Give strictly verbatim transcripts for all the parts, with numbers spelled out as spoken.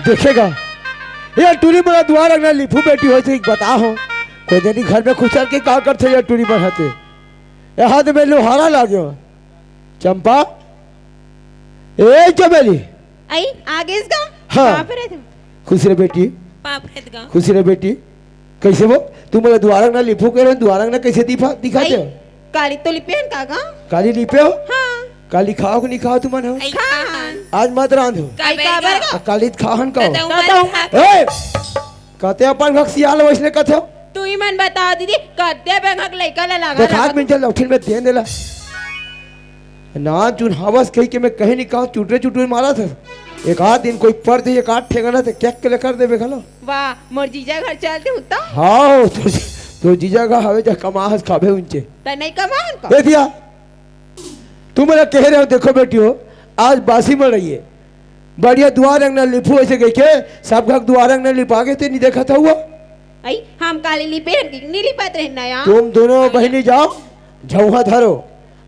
देखेगा, ये टूरी मन दुवार अंगना लिपहू बेटी होय से एक बता हो। कोई जनी घर में खुसर के का करथे ये टूरी मन हते? ये हाथ में लोहारा लागे हो। चंपा, ए चमेली। आई, आ गेस गा? हाँ। कहाँ पे रहते हो? खुश रह बेटी। पाँव परत गा। खुश रह बेटी। कैसे वो? तू मोला दुवार अंगना लिपहू कहे रहे, दुवार अंगना कैसे दिखा, दिखाते आई, हो? काली तो लिपे हन का गा? काली लिपे हो? हाँ। काली खाओ कि नहीं खाओ तुमन हो? आई खाहन। आज मत रांधो। काबर आई काबर गा? गा? आ, काली खाहन का हो? दादा, उमर दादा, था। ए! कहते अपन घर सियाल वैसने कथे हो? तू ही मन बताओ दीदी, कद्दे बेंघक लइका ला लगा देखात लगा में तू। चल लौठिन में देन देला। ना चुन हवस कही के मैं कहीं नहीं कहूँ, चुटरे चुटरे मारा था। एक आध दिन कोई पड़ दे, एक आध ठेकाना ते क्या के ले कर देबे घलो। वाह, मोर जीजा घर चलते हूँ तो। हाँ, तो, तो जीजा का हवे जा कमा हस खाबे उनचे। त नहीं कमा उनको। दे दिया। तू मोला कहे रहे हो, देखो बेटी हो, आज बासी मड़ई हे, बढ़िया दुवार अंगना लिपहू ऐसे कहिके, सब घर दुवार अंगना लिपा के ते नहीं देखा था हुआ? आई, हम काली लिपे हन कि नहीं लिपत रहे ना यार? तुम दोनों बहिनी जाओ, झउहा धरो,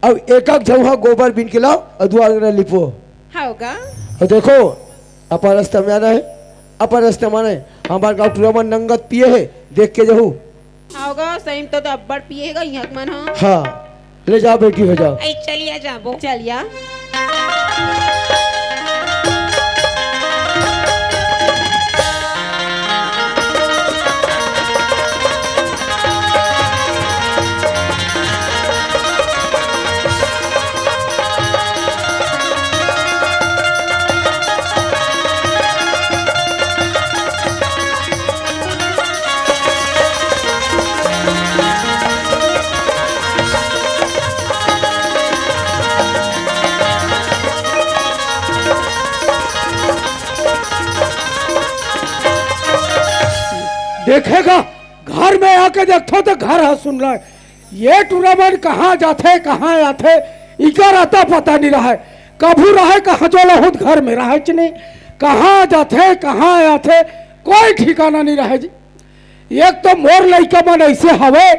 अउ एक एक झउहा गोबर बीन के लाओ अउ दुवार अंगना लिपो। हाँ होगा। अउ देखो, अपन रस्ता में आना है, अपन रस्ता माने, हमार गाँव टूरा मन नंगत पिए है, देख के जहू। आओगा, सही में तो, तो अब्बड़ पिएगा यहाँ के मन, हाँ। हाँ, ले जाओ बेटी, हो जाओ। ए, चलिया जाबो। चलिया। देखेगा, घर में आके देखथो तो घर ह सुन रहा है। ये टूरा मन कहाँ जाथे, कहाँ आथे, इकर अता पता नहीं रहे। कभू रहे कहाँ चलो हुत घर में रहे च नहीं, कहाँ जाथे, कहाँ आथे, कोई ठिकाना नहीं रहे जी। एक तो मोर लइका मन ऐसे हवे,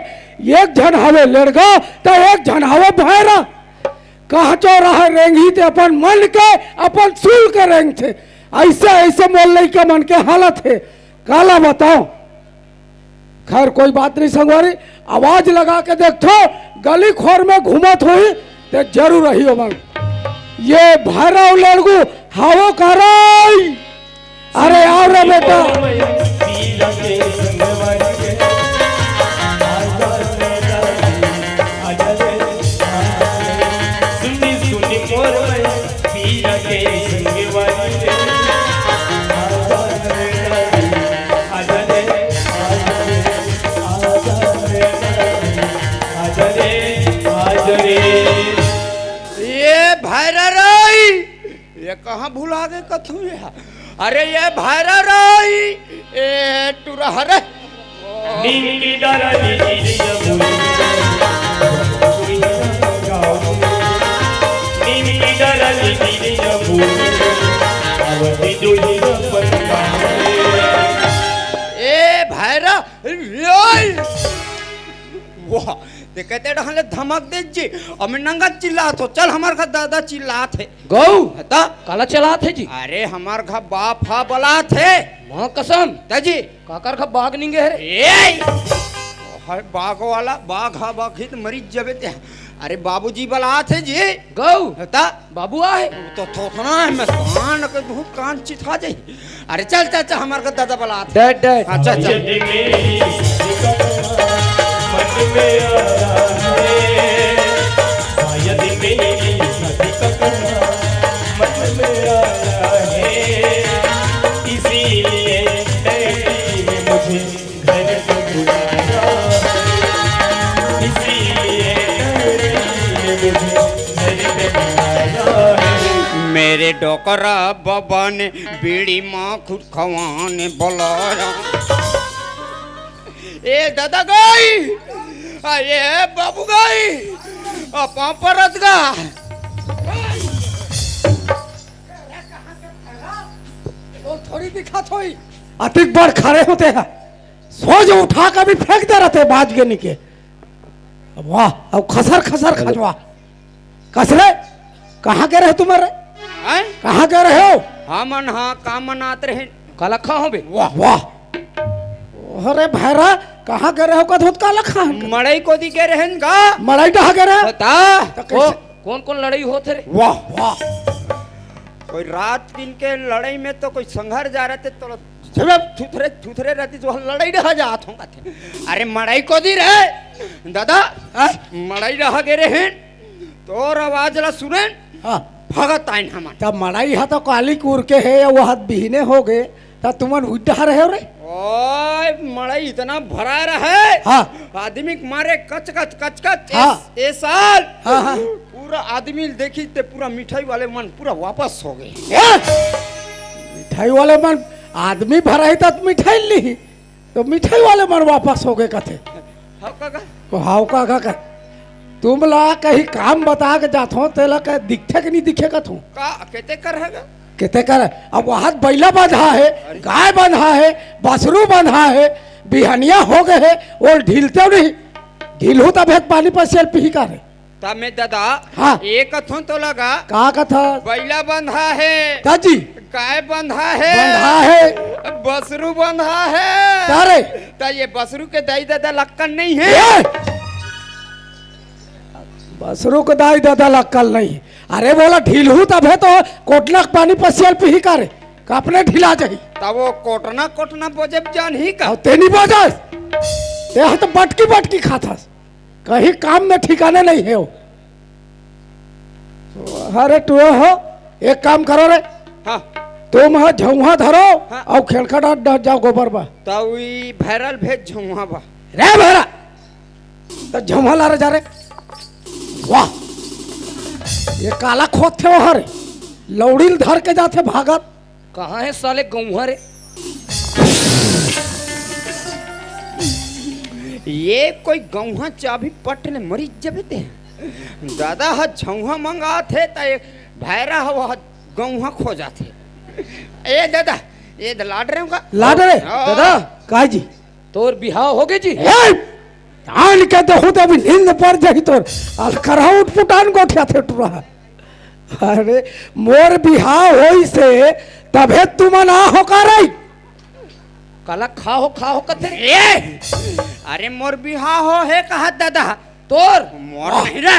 एक झन हवे लेड़गा, त एक झन हवे भैरा। कहाँ चो रहे रेंगी ते अपन मन के, अपन सूल के रेंग थे। ऐसे, ऐसे मोर लइका मन के हालत है, काला बताओ। खैर, कोई बात नहीं संगवारी, आवाज लगा के देखथो, गली खोर में घूमत होही, ते जरूर रही ओमन। ये भैरव लड़गू हावो करई। अरे आओ रे बेटा। ये भैरा रई, ये कहाँ भुला गे कथू ये? अरे ये भैरा रई, ए टुरा हरे। नीम की डारा नीम की जम्बू। नीम की डारा नीम की जम्बू। अवती दुई पत्ता। ए भैरा, ए! वाह, ते कहते डहले धमक दे जी, अमे नंगत चिल्लात हो, चल हमार घर दादा चिल्लात हे। गऊ, हता? काला चलात हे जी? अरे हमार घर बाप हा बलात हे। माँ कसम। त जी। काकर घर बाघ निंगे हे रे? ए! हर बाघ वाला, बाघ हा बाघ ही त मरी जबे ते। अरे बाबूजी बलात हे जी। गऊ। हता? बाबू आहे। तो थोथना है, मैं कान के बहुत कान चिथा जाई। अरे चल, चल, चल, हमार घर दादा बलात हे। डट, डट। हाँ, चल, चल। शायद मेरी शादी का मन में आ रहा है। शायद मेरी शादी का मन में आ रहा है। इसीलिए डैडी ने मुझे घर पे बुलाया है। इसीलिए डैडी ने मुझे घर पे बुलाया है। मेरे डोकरा बाबा ने बीड़ी माँ खुद खवाने बुलाया। ए दादा गई, अरे बाबू गई, आ पाँव परत गा। वो थोड़ी दिखा थोई। अतिक बार खड़े होते हैं, सोच उठा के भी फेंक दे रहते बाज के नीचे। वाह, अब खसर खसर खजवा। कसरे, कहाँ गे रहे तुम रे? हैं? कहाँ गे रहे हो? हमन हा का मनात रहे? काला खा हो बे? वाह, वाह। अरे भैरा, कहाँ गे रहे हो कथों त काला खा? मड़ई कोती गे रहेन गा। मड़ई डहा गे रहे? बता। त कइसे? कोन कोन लड़ई होत हे रे? वाह, वाह। कोई रात दिन के लड़ई में तो कोई संघर जा रहे थे, तो जब थुथरे, थुथरे रहती तो लड़ई डहा जात हों कथे। अरे मड़ई कोती रहे दादा, हाँ? मड़ई डहा गे रहेन, तोर आवाज ला सुनेन, हाँ। भगत आइन हमन। तब मड़ई हा तो काली कुर के हे, वो हाथ बिहने हो गे, तब तुमन उइठ डहा रहे हो रे? ओए, मड़ई इतना भरा रहे, हाँ। आदमी के मारे कचकच, कचकच, हाँ। ए, ए साल हाँ, हाँ। पूरा आदमी देखी ते पूरा मिठाई वाले मन पूरा वापस हो गे। ए? मिठाई वाले मन, आदमी भरा ही त मिठाई ली, तो मिठाई वाले मन वापस हो गे कथे। हव काका। तो हव काका का, तुम ला कहीं काम बता के जात हों, तेला कह दिखथे कि नहीं दिखे कथों? का, केते कर हे गा? केते कर? अब वहाँ बइला बंधा हे, अरे। गाय बंधा हे, बसरू बंधा हे, बिहनिया हो गे हे, वो ढीलते नहीं, ढीलहू तभे पानी पसियल पीही का रे। त मैं दादा, हाँ। ए कथों तोला गा। का कथस? बइला बंधा हे। त जी। गाय बंधा हे। बंधा हे। बसरू बंधा हे। का रे? त ये बसरू के दाई ददा लक्कन नहीं हे। ए! बसरू के दाई ददा लक्कन नहीं। अरे बोला ढीलहू तभे तो कोटना के पानी पसियल पीही का रे? का अपने ढीला जाही? तब वो कोटना, कोटना बोजे जानही का? अउ ते नहीं बोजस। ते हा तो बटकी बटकी खाथस। कहीं काम में ठिकाने नहीं हे वो। अरे टुरा हो, एक काम करो रे। हाँ। तुम ह झउहा धरो हाँ। अउ खेड़खा डाल, डाल जाओ गोबर बा। त उई भैरा ल भेज झउहा बा। रे भैरा, त झउहा ला रे जा रे। वाह, ये काला खोदथे वो हरे, लौड़ी ल धर के जाथे भागत। कहाँ हे साले गौहा रे? ये कोई गौहा चाबही पट ले मरी जबे ते। दादा ह झौहा मंगात हे त एक भैरा ह वह गौहा खोजत हे। ए दादा, ए द लाड रे का? लाड रे? हाँ। दादा, काय जी? तोर बिहाव हो गे जी? ए! आन के देहू त अभी नींद पर जाही तोर। अलकरहा उठपुटान गोठियाथे टुरा। अरे, मोर बिहाव होइस हे, तभे तुमन आ हो का रही? काला खा हो, खा हो कथे रे? ए! अरे, मोर बिहाव हो हे कहा दादा? तोर? मोर वाह। नहीं रे।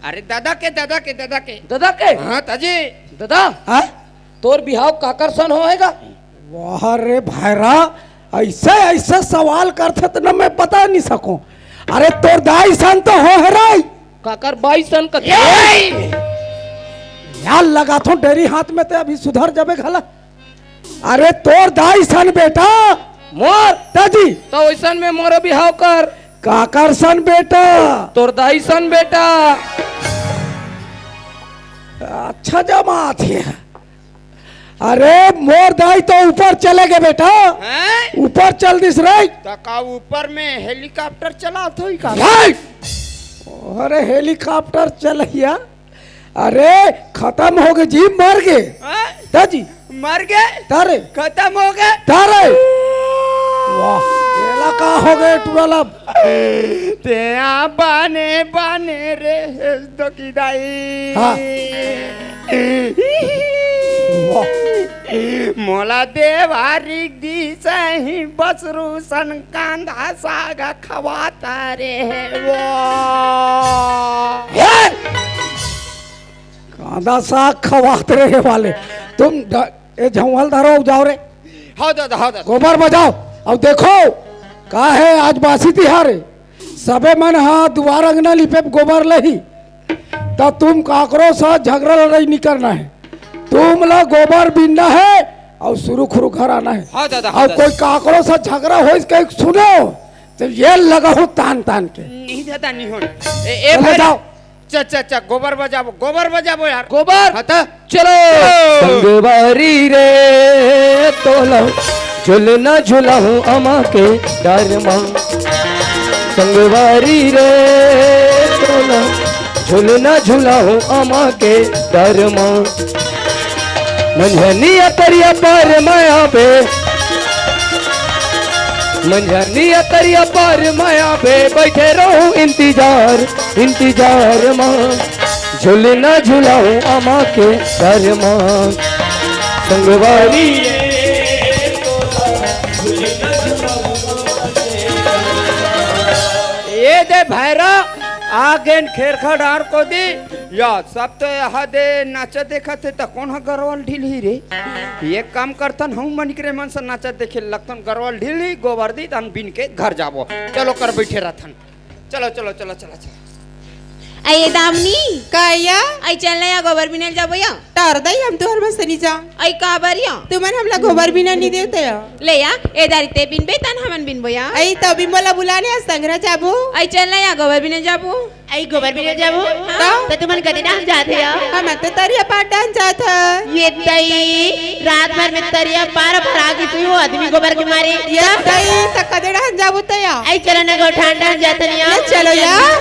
अरे, दादा के, दादा के, दादा के। दादा के? हाँ, ताजी। दादा? हाँ? तोर बिहाव काकर सन होएगा? वाह रे भैरा, ऐसे, ऐसे सवाल करथे त न मैं बता नहीं सकूं। अरे, तोर दाई सन तो हो हे रे। काकर बाई सन कथे? ए! यार, लगाथों डेरी हाथ में, ते अभी सुधर जाबे घला। अरे, तोर दाई सन बेटा। मोर? ताजी। त वैसन में मोर बिहाव कर। काकर सन बेटा? तोर दाई सन बेटा। अच्छा जमात हे। अरे, मोर दाई तो ऊपर चले गे बेटा। हैं? ऊपर चल दिस रे। त का ऊपर में हेलीकॉप्टर चलात होही का? नहीं। अरे, हेलीकॉप्टर चलइया। अरे, खतम हो गे जी, मर गे। हैं? त जी। मर गे? तारे। खतम हो गे? तारे। वाह, एला का हो गे टुरा ला? तें आ बाने बाने रे, दोखी दाई। हाँ। वाह। मोला देवारी दिसही बसरू सन कांदा साग खवात रे वो। हे! कांदा साग खवात रहे वाले। तुम ड-, ए झौंहल धरो, जाओ रे। हाँ दादा, हाँ दादा। गोबर बजाओ। अब देखो, का हे आज बासी तिहार हे। सबे मन हा दुवार अंगना लिपे गोबर लही। त तुम काकरो साथ झगड़ा लड़ाई नहीं करना हे। तुम ला गोबर बीनना हे अउ सुरुखुरु घर आना हे। हाँ दादा, हाँ अउ दादा। कोई काकरो साथ झगड़ा होइस कहीं सुनो, त ये लगाहूँ तान तान के। नहीं दादा, नहीं होना। ए, ए चलो भाई, जाओ। च, च, च, गोबर बजाबो, गोबर बजाबो यार। गोबर? हाँ त। चलो। संगवारी रे तोला झुलना झुलाहूँ अमा के डार मा। संगवारी रे तोला झुलना झुलाहूँ अमा के डार मा। मंझनिया तरिया पार मा आबे, मंझनिया तरिया पार मा आबे, बैठे रहूँ इंतजार, इंतजार मा। झुलना झुलाहूँ अमा के डार मा। संगवारी रे आ गेन खेरखा डार को दी। या, सब तो यहाँ दे नाचा देखत हे, त कौन ह गरवा ल ढीलही रे? एक काम करथन, हम मन करे मन से नाचा देखे लगथन, गरवा ल ढीलही, गोबर दी, तहन बिन के घर जाबो। चलो, कर बैठे रहथन। चलो, चलो, चलो, चलो, चलो। अये दामनी। का या? अये चल ना या, गोबर बिने ल जाबो या। टार दई हम तुहर बस नी जा। अये काबर या? तुमन हमला गोबर बिने नी देवत या। ले या, ए दारी ते बिनबे तहन हमन बिनबो या। अये त अभी मोला बुला ले, संघरा जाबो। अये चल ना या, गोबर बिने जाबो। अये गोबर बिने जाबो? हाँ। त तुमन कते डहन जात हव? हमन त तरिया पार डहन जात हन। ये दई, रात भर में तरिया पार भरा गिस वो आदमी गोबर के मारे। ये दई, त कते डहन जाबो त या? अये चलो ना गौठान डहन जात हन या। ले चलो या।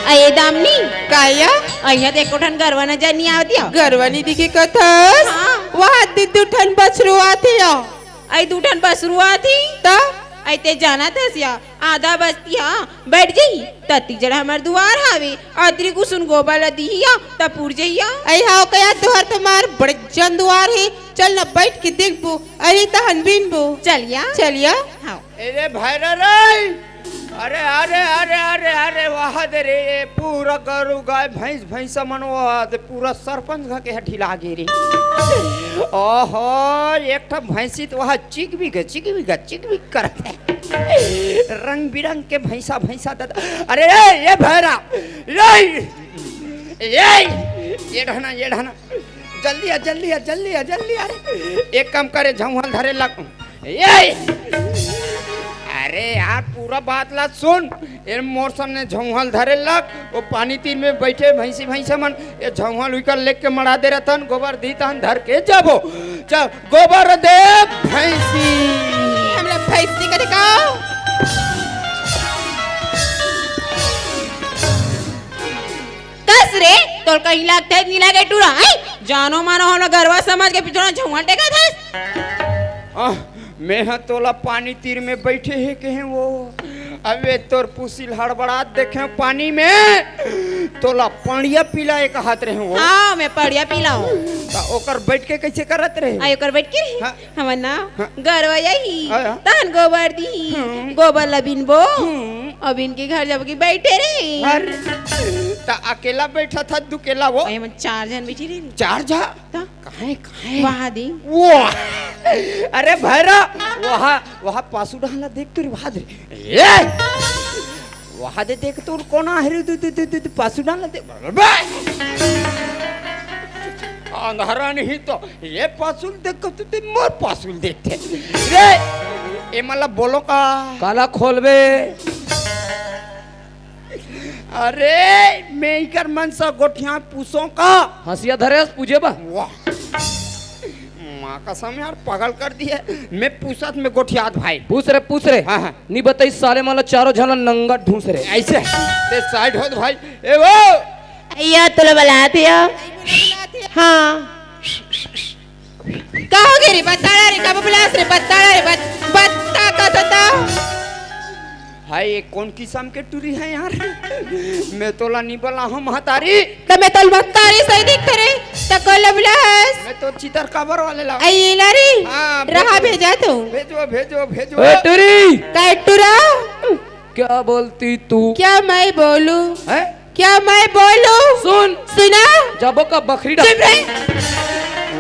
अये दामनी। का या? अइहाँ देख, एको ठन गरवा नजर नी आवत या। गरवा नी दिखे कथस? हाँ। वहाँ दे दू ठन बछरू आथे या। अये दू ठन बछरू आथे? त? अये ते जानत हस या, आधा बस्ती ह बइठ जही, तती जड़ा हमर दुवार हावे, अतरी कुसुन गोबर ल दिही या, त पुर जही या। अये हव का या, तुहर त मार बड़े जन दुवार हे, चल ना बइठ के देखबो, अये तहन बिनबो। चल या। चल या। हाँ। ए रे भैरा रे, अरे, अरे, अरे, अरे, अरे, वहाँ दे रे, ये पूरा गरु, गाय, भैंस, भैंसा मन वहाँ दे पूरा सरपंच घर के यहाँ ढिला गे रे। ओहो, एक ठा भैंसी त वहाँ चिक भी ग, चिक भी ग, चिक भी करत हे। रंग बिरंग के भैंसा, भैंसा दादा। अरे, ए, ये भैरा, ये, ये, ये ढना, ये ढना। जल्दी आ, जल्दी आ, जल्दी आ, जल्दी आ रे। एक काम करे, झौंहल धरे लग। ए! अरे यार, पूरा बात ला सुन। ए मोर सामने झौंहल धरे लग, वो पानी तीर में बइठे भैंसी भैंसा मन, ये झौंहल उइकर लेके मड़ा दे रहथन, गोबर दी तहन धर के जाबो। चल, गोबर दे भैंसी। हमला भैंसी कथे का? कस रे, तोर कहीं लागथे नी लागे टूरा, हैं? जानो मानो हमला गरवा समझ के पिछोड़ा झौंहल टेकत हस। आह, मैं ह तोला पानी तीर में बइठे हे कहेंव वो। अबे तोर पुसिल हड़बड़ात देखेंव पानी में, तोला पड़िया पिलाए कहत रहेंव वो। हाँ, मैं पड़िया पिलाओं। त ओकर बइठ के कइसे करत रहे? आ, ओकर बइठ के रहे? हाँ। हमन ना हाँ। गरवा आही, हाँ। तहन गोबर दिही, हम्म। गोबर ला बिनबो, हम्म। अउ बिन के घर जाबो कि बइठे रहे। अरे, त अकेला बइठा था, दुकेला वो? अरे, हमन चार झन बइठे रहे। चार झन? त? काहे, काहे? वहाँ दे। वो। अरे भैरा, वहाँ, वहाँ पासू डहन ला देख तो रे, वहाँ दे। ए! वहाँ दे देख तो कोन हे रे, तू, तू, तू, तू, तू पासू डहन ला देख। बे! अंधारा नहीं तो ये पासुल देख, तू, तू मोर पासुल देखथे। रे, ए मला बोलो का? काला खोलबे? अरे, मैं इकर मन से गोठिया पूछों का? हंसिया धरे हस पूछे बर? वाह। माँ कसम यार, पागल कर दिए। मैं पूछत में गोठियात भाई। पूछ रे, पूछ रे। हाँ, हाँ। नी बताइस साले मन ला चारों झन ला नंगा ढूंस रे। अइसे, ते साइड होत भाई। ए वो। अइया, तोला बलात हे। हाँ। का हो गे रे? बता रे, का बुलास रे? बता रे, बत-, बता, का, का, का? हाय, ये कोन किसम के टूरी हे यार? मैं तोला नी बलाहूँ महतारी। त मैं तोला महतारी सही दिखथे रे। त कोन ला बुलास? मैं तो चितर काबर वाले ला। अइला रे। हाँ, रहा भेजो। भेजा तो। भेजो, भेजो, भेजो। ए टूरी। का टूरा? क्या बोलती तू? क्या मैं बोलूं? हैं? क्या मैं बोलूं? सुन। सुना? जाबो का बखरी डा- चुप रे।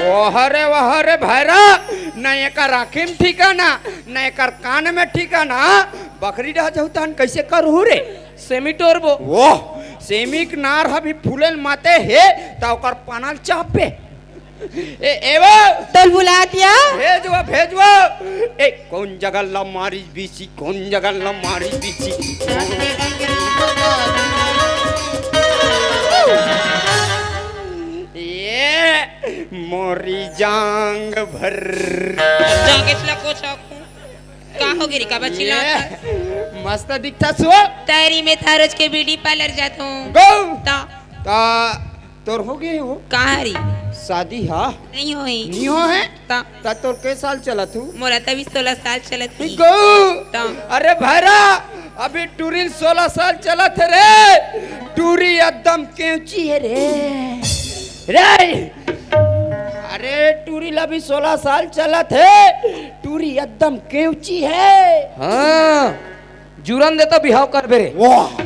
वाह रे, वाह रे भैरा, न एकर आँखी में ठिकाना, न एकर कान में ठिकाना, बखरी डहा जहू तहन कइसे करहू रे? सेमी टोरबो। वाह, सेमी के नार ह भी फूले ल माते हे, त ओकर पाना ल चापबे। ए, ए वो। तोला बुलात या? भेजवा, भेजवा। ए, कोन जगह ला मारिस बीसी, कोन जगह ला मारिस बीसी। ये मोरी जांग भर। जांगे चला को चाकू। का हो गे रे, का बची ये ना? मस्त दिखथस वो। तैरी में था रोज के ब्यूटी पार्लर जात हूँ। गो। ता। ता तोर हो गे हो? कहाँ री? शादी हा? नहीं होई। नी हो हे? ता। ता तोर के साल चलत हू? मोला तभी सोलह साल चलत ही। गो। ता। अरे भैरा, अभी टूरी ल सोलह साल चलत हे रे। टूरी एकदम केंची हे रे। रे, अरे टूरी ल अभी सोलह साल चलत हे। टूरी एकदम केंची हे। हाँ, जुरन देता बिहाव करबे रे। वाह।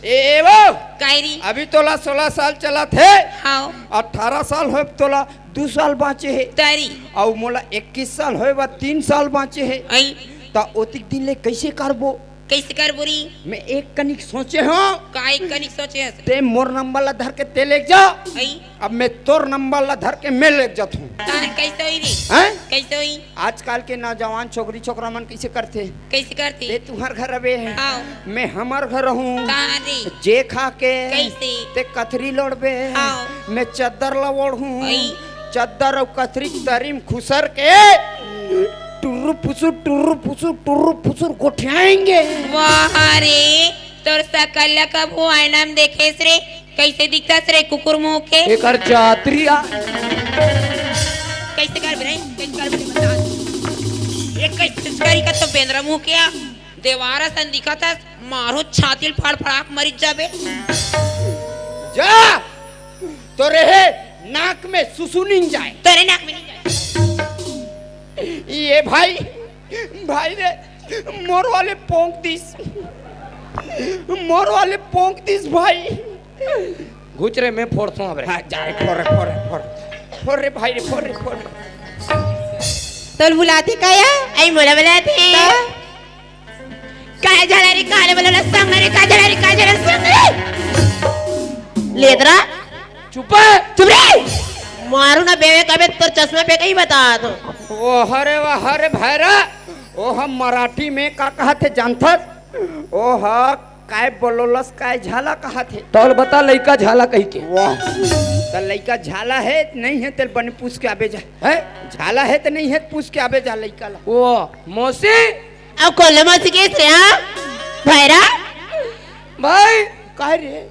ए, ए वो, कायरी। अभी तोला सोलह साल चलत हे। हाँ। अठारह साल होय तोला, दू साल बाँचे हे। तारी। अउ मोला इक्कीस साल होय बा, तीन साल बाँचे हे। आई। त ओतिक दिन ले कइसे करबो? कइसे करबो री? मैं एक कनिक सोचे हँव। का एक कनिक सोचे हस? ते मोर नंबर ला धर के ते लेग जा। आई। अब मैं तोर नंबर ला धर के मैं लेग जाथँव। तान कइसे होई री? हैं? कइसे होई? आजकल के नौजवान छोकरी छोकरा मन कइसे करथे? कइसे करथे? ते तुँहर घर अबे हे, हाँ। मैं हमर घर हँव। तान री। जे खा के कइसे? ते कथरी लोड़बे, हाँ। मैं चद्दर ला ओढ़हूँ। आई। चद्दर अउ कथरी तरी म खुसर के टुर्रु पुसुर, टुर्रु पुसुर, टुर्रु पुसुर गोठियाएंगे। वाह रे, तोर सकल ला कभू आईना म देखेस रे? कइसे दिखथस रे कुकुर मुँह के? एकर जात री आ। कइसे करबे रे? कइसे करबे रे बता। ये कइसे करी का तो बेंदरा मुँह के आ? देवारा सन दिखथस, मारो छाती ल फड़फड़ा के मरिच जाबे। जा, तोरे हे नाक में सुसु निन जाए। तोरे नाक में निन जाए। ये भाई, भाई रे, मोर वाले पोंक दिस, मोर वाले पोंक दिस भाई। घुच रे, मैं फोड़थँव अब रे। हाँ, जा रे, फोड़ रे, फोड़ रे, फोड़ रे। फोड़ रे भाई रे, फोड़ रे, फोड़ रे। तोल बुलाथे का या? आई मोला बुलाथे। का? काय झाला रे, काले बोला संग रे, काय झाला रे, काय झाला संग रे? लेदरा। चुप है। चुप रे। मारू ना बेवे कबे तोर चश्मा पे कहीं बता दो। ओ हरे वाह हरे भैरा, ओ हम मराठी में का कहथे जानथस? ओ हा काय बोलोलस, काय झाला कहथे? तोल बता लइका झाला कही के। वाह। त लइका झाला हे, नहीं हे, तेल बने पूछ के आबे जा। हैं? झाला हे त नहीं हे, पूछ के आबे जा लइका ला। ओ मौसी। अब कोन ले मौसी के रे, हाँ? भैरा? भाई। काय रे?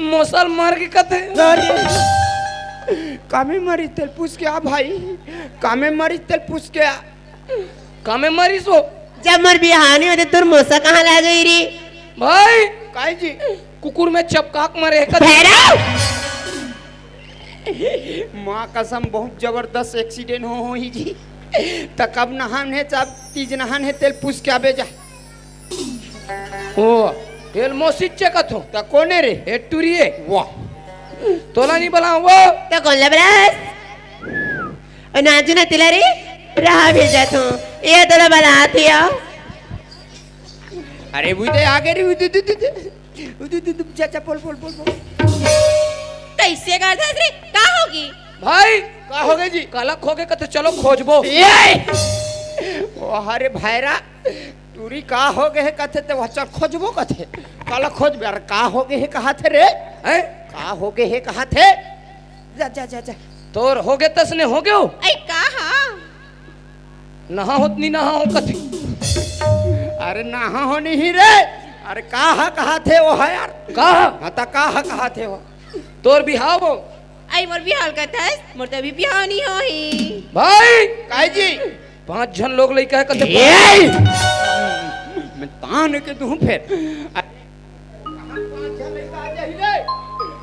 मौसा ल मार के कथे। अरे। कामे मरिस तेल पूछ के आ भाई। कामे मरिस तेल पूछ के आ। कामे मरिस वो? जब मोर बिहाव नइ होते, तोर मौसा कहाँ ला गई री? भाई। काय जी? कुकुर में चपका के मरे हे का? भैरव! माँ कसम, बहुत जबरदस्त accident हो, होही जी। त कब नहान हे, जब तीज नहान हे, तेल पूछ के आबे जा। ओ, तेल मौसी चेकत हो। त कोने रे? ए टुरिए। वाह। तोला नहीं बलाऊं वो। त कोन ला बलास? ओ नाजू ना तिला रे, रहा भेजा तू। ये तोला बलात ही हो। अरे, वो दे आगे रे, वो दे, दे, दे, दे। उदु, उदु, उदु, जा, जा, बोल, बोल, बोल, बोल। कइसे करथस रे? का होगे? भाई, का होगे जी? काला खोगे कथे, चलो खोजबो। ए! ओ हरे भैरा, टूरी का होगे हे कथे, ते वह चल खोजबो कथे। काला खोजबे, अरे का होगे हे कहथे रे? हैं? का होगे हे कहथे? जा, जा, जा, जा। तोर होगे तसने होगे हो? ऐ का हा? नहा होत नी नहा हो कथे। अरे नहा हो नहीं रे। अरे का हा कहथे वो हा यार? का हा? हाँ, त का हा कहथे वो? तोर बिहाव हो? ऐ मोर बिहाव ल कथस, मोर त अभी बिहाव नहीं होही। भाई! काय जी? पांच झन लोग लइका हे कथे। ए! मैं तान के दूं फेर।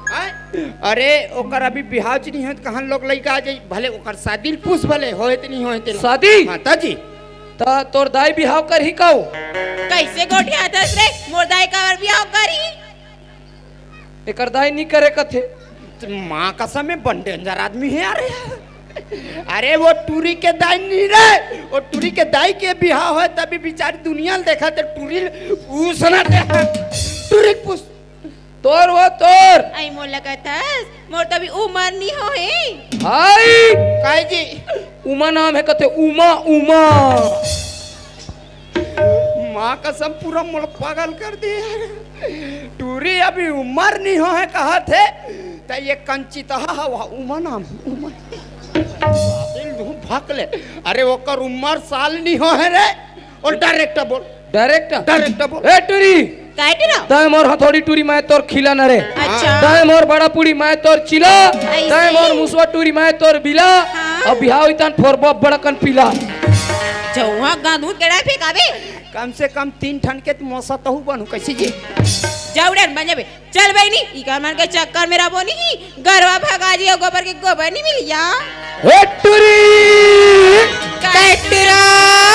हैं? अरे, ओकर अभी बिहाव च नहीं होय, त कहाँ लोग लइका आ जाई? भले ओकर शादी ल पूछ भले, होय त नहीं होय तेला। शादी? हाँ, त जी। त तोर दाई बिहाव करही का वो? कइसे गोठियाथस रे? मोर दाई काबर बिहाव करही? एकर दाई नहीं करे कथे। माँ कसम में बन danger आदमी हे यार। अरे वो टूरी के दाई नहीं रे, वो टूरी के दाई के बिहाव होय तभी बिचारी दुनिया ल देखथे टूरी ल पूछना ते। टूरी ल पूछ। तोर वो तोर। ऐ मोला कथस, मोर त अभी उमर नहीं होहे। भाई। काय जी? उमा नाम हे कथे, उमा, उमा। माँ कसम पूरा मोला पागल कर दे यार। टूरी अभी उमर नहीं होहे कहथे, त ये कंचित हा, हा, उमा नाम, उमा। दिल धूम भाग ले। अरे ओकर उमर साल नहीं होहे रे। और direct बोल। Direct? Direct बोल। ए टूरी! काय टूरा? तैं मोर हथौड़ी टूरी, मैं तोर खिला न रे। अच्छा। तैं मोर बड़ा पूड़ी, मैं तोर चिला। ऐसे? तैं मोर मुसवा टूरी, मैं तोर बिला। हाँ। अब बिहाव इतन फोरबो बड़कन पीला। जौहा गांधू केड़ा फेंकाबे? कम से कम तीन ठन के तो मोसा तहू बनू, कैसे जी? जाऊ डर बन जाबे। चल बहिनी, इकर मन के चक्कर में रबो नहीं, गरवा भगा जी, गोबर के गोबर नहीं मिलिया। ए टुरी, कैटरा।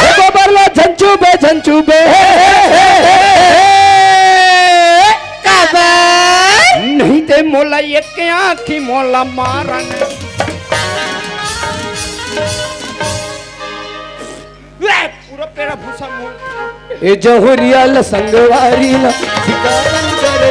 ए गोबर ला झंचू बे, झंचू बे। काबर? नहीं ते मोला एक आंखी मोला मारन। ए, पूरा पेड़ा भूसा मोर। ए जहुरिया ल संगवारी ल धिकारन करे।